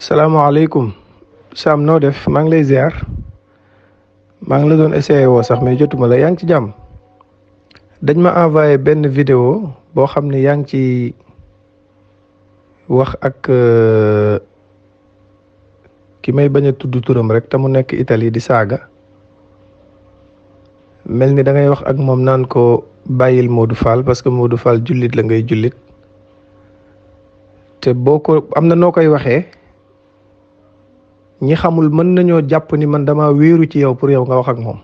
salaamaaleykum Sam noo def maa ngi lay ziar maa ngi la doon essayé woo sax mais jotuma la yaa ngi ci jàmm dañ ma envoyé benn vidéo boo xam ne yaa ngi ci wax ak ki may bañ a tudd turam rek te mu nekk Italie di saaga mel ni da ngay wax ak moom naan ko bàyyil Modou Fall parce que Modou Fall jullit la ngay jullit te boo ko am na noo koy waxee ñi xamul mën nañoo jàpp ni man dama wéeru ci yow pour yow nga wax ak moom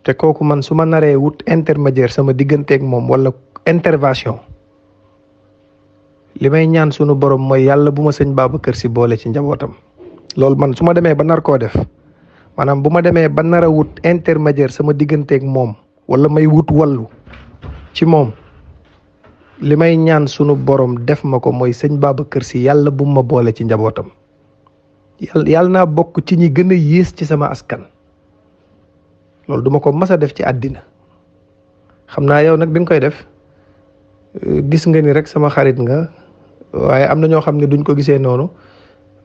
te kooku man su ma naree wut intermédiaire sama digganteeg moom wala intervention li may ñaan sunu borom mooy yàlla bu ma sëñ Babacar Sy boole ci njabootam loolu man su ma demee ba nar koo def maanaam bu ma demee ba nar a wut intermédiaire sama digganteeg moom wala may wut wallu ci moom li may ñaan sunu borom def ma ko mooy sëñ Babacar Sy yàlla bu ma boole ci njabootam yàlla naa bokk ci ñi gën a yées ci sama askan loolu duma ko mas a def ci àddina xam naa yow nag bi nga koy def gis nga ni rek sama xarit nga waaye am na ñoo xam ne duñ ko gisee noonu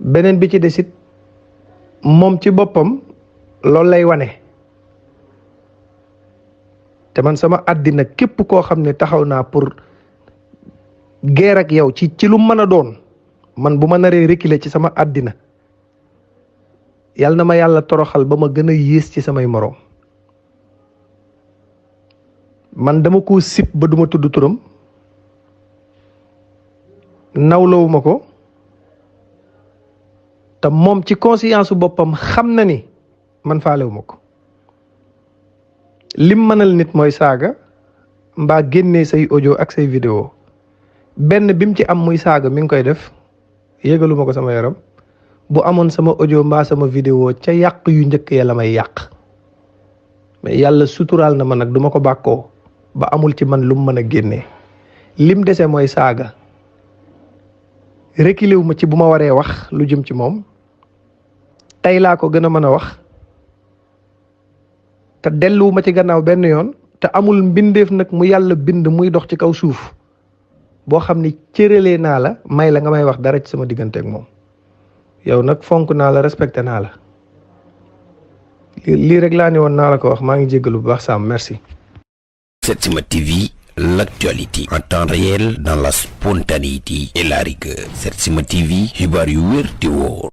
beneen bi ci desit moom ci boppam loolu lay wane te man sama àddina képp koo xam ne taxaw naa pour guerre ak yow ci lu mën a doon man bu ma naree reculer ci sama àddina yàlla na ma yàlla toroxal ba ma gën a yées ci samay moroom man dama ko sip ba duma tudd turam nawlawuma ko te moom ci conscience su boppam xam na ni man faalewuma ko lim mënal nit mooy saaga mbaa génnee say audio ak say vidéo benn bi mu ci am muy saaga mi ngi koy def yégaluma ko sama yaram bu amoon sama audio mbaa sama vidéo ca yàq yu njëkk ya la may yàq mais yàlla suturaal na ma nag duma ko bàkkoo ba amul ci man lu mu mën a génnee lim dese mooy saaga reculé wu ma ci bu ma waree wax lu jëm ci moom tey laa ko gën a mën a wax te delluwuma ci gannaaw benn yoon te amul mbindeef nag mu yàlla bind muy dox ci kaw suuf boo xam ni cëralee naa la may la nga may wax dara ci sama diggante ak moom yow nag fonk naa la respecté naa la lii rek laa ne woon naa la ko wax maa ngi jéggalu bu baax Sam merci. Setsima TV, l'actualité en temps réel dans la spontanéité et la rigueur. Setsima TV, xibaar yu wér te wóor.